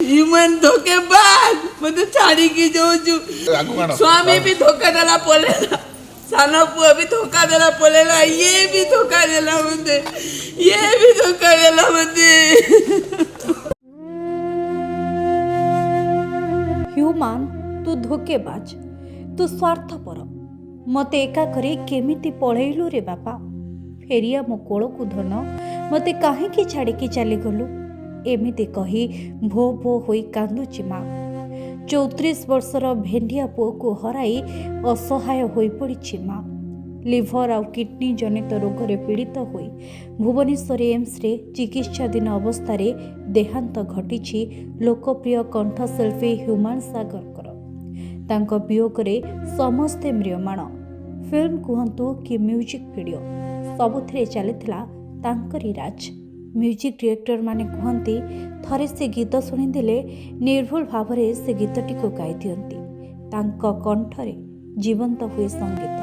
ହ୍ୟୁମାନ ଧୋକେବାଜ, ମତେ ଛାଡ଼ିକି ଯାଉଛୁ। ଆଗକୁ ଆଣ। ସ୍ୱାମୀ ବି ଧୋକା ଦେଲା, ପଳେଇଲା। ସାନ ପୁଅ ବି ଧୋକା ଦେଲା, ପଳେଇଲା। ଇଏ ବି ଧୋକା ଦେଲା ମତେ, ଇଏ ବି ଧୋକା ଦେଲା ମତେ। ହ୍ୟୁମାନ, ତୁ ଧୋକେବାଜ, ତୁ ସ୍ୱାର୍ଥପର, ମୋତେ ଏକା କରି କେମିତି ପଳେଇଲୁ ରେ ବାପା? ଫେରିଆ ମୋ କୋଳକୁ ଧନ, ମୋତେ କାହିଁକି ଛାଡ଼ିକି ଚାଲିଗଲୁ? ଏମିତି କହି ଭୋ ଭୋ ହୋଇ କାନ୍ଦୁଛି ମା। 34 ବର୍ଷର ଭେଣ୍ଡିଆ ପୁଅକୁ ହରାଇ ଅସହାୟ ହୋଇପଡ଼ିଛି ମା। ଲିଭର ଆଉ କିଡନୀ ଜନିତ ରୋଗରେ ପୀଡ଼ିତ ହୋଇ ଭୁବନେଶ୍ୱର ଏମ୍ସରେ ଚିକିତ୍ସାଧୀନ ଅବସ୍ଥାରେ ଦେହାନ୍ତ ଘଟିଛି ଲୋକପ୍ରିୟ କଣ୍ଠଶିଳ୍ପୀ ହ୍ୟୁମାନ ସାଗରଙ୍କର। ତାଙ୍କ ବିୟୋଗରେ ସମସ୍ତେ ମ୍ରିୟମାଣ। ଫିଲ୍ମ କୁହନ୍ତୁ କି ମ୍ୟୁଜିକ୍ ଭିଡ଼ିଓ, ସବୁଥିରେ ଚାଲିଥିଲା ତାଙ୍କରି ରାଜ। ମ୍ୟୁଜିକ୍ ଡିରେକ୍ଟରମାନେ କୁହନ୍ତି, ଥରେ ସେ ଗୀତ ଶୁଣିଦେଲେ ନିର୍ଭୁଲ ଭାବରେ ସେ ଗୀତଟିକୁ ଗାଇଦିଅନ୍ତି। ତାଙ୍କ କଣ୍ଠରେ ଜୀବନ୍ତ ହୁଏ ସଙ୍ଗୀତ।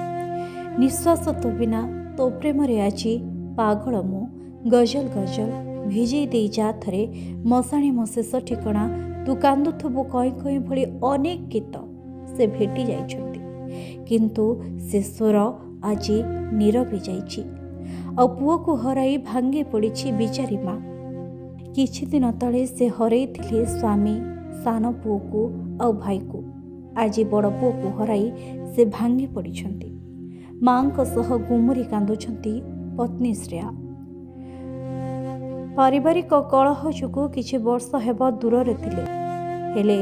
ନିଶ୍ୱାସ ତୋ ବିନା, ତୋ ପ୍ରେମରେ ଆଜି ପାଗଳ ମୁଁ, ଗଜଲ ଗଜଲ, ଭିଜେଇ ଦେଇ ଯା ଥରେ, ମଶାଣି ମୋ ଶେଷ ଠିକଣା, ତୁ କାନ୍ଦୁଥିବୁ କଇଁ କଇଁ ଭଳି ଅନେକ ଗୀତ ସେ ଭେଟି ଯାଇଛନ୍ତି। କିନ୍ତୁ ସେ ସ୍ୱର ଆଜି ନୀରବି ଯାଇଛି ଆଉ ପୁଅକୁ ହରାଇ ଭାଙ୍ଗି ପଡ଼ିଛି ବିଚାରୀ ମା। କିଛି ଦିନ ତଳେ ସେ ହରେଇଥିଲେ ସ୍ୱାମୀ, ସାନ ପୁଅକୁ ଆଉ ଭାଇକୁ। ଆଜି ବଡ଼ ପୁଅକୁ ହରାଇ ସେ ଭାଙ୍ଗି ପଡ଼ିଛନ୍ତି। ମାଙ୍କ ସହ ଗୁମୁରି କାନ୍ଦୁଛନ୍ତି ପତ୍ନୀ ଶ୍ରେୟା। ପାରିବାରିକ କଳହ ଯୋଗୁଁ କିଛି ବର୍ଷ ହେବ ଦୂରରେ ଥିଲେ। ହେଲେ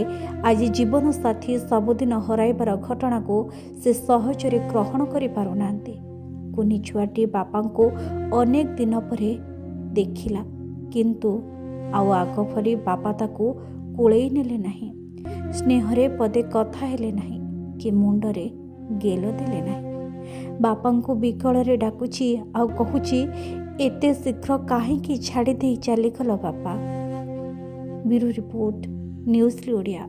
ଆଜି ଜୀବନସାଥୀ ସବୁଦିନ ହରାଇବାର ଘଟଣାକୁ ସେ ସହଜରେ ଗ୍ରହଣ କରିପାରୁନାହାନ୍ତି। କୁନି ଛୁଆଟି ବାପାଙ୍କୁ ଅନେକ ଦିନ ପରେ ଦେଖିଲା, କିନ୍ତୁ ଆଉ ଆଗ ଭଳି ବାପା ତାକୁ କୋଳେଇ ନେଲେ ନାହିଁ, ସ୍ନେହରେ ପଦେ କଥା ହେଲେ ନାହିଁ କି ମୁଣ୍ଡରେ ଗେଲ ଦେଲେ ନାହିଁ। ବାପାଙ୍କୁ ବିକଳରେ ଡାକୁଛି ଆଉ କହୁଛି, ଏତେ ଶୀଘ୍ର କାହିଁକି ଛାଡ଼ି ଦେଇ ଚାଲିଗଲ ବାପା? ବ୍ୟୁରୋ ରିପୋର୍ଟ, ନ୍ୟୁଜ୍ଲି ଓଡ଼ିଆ।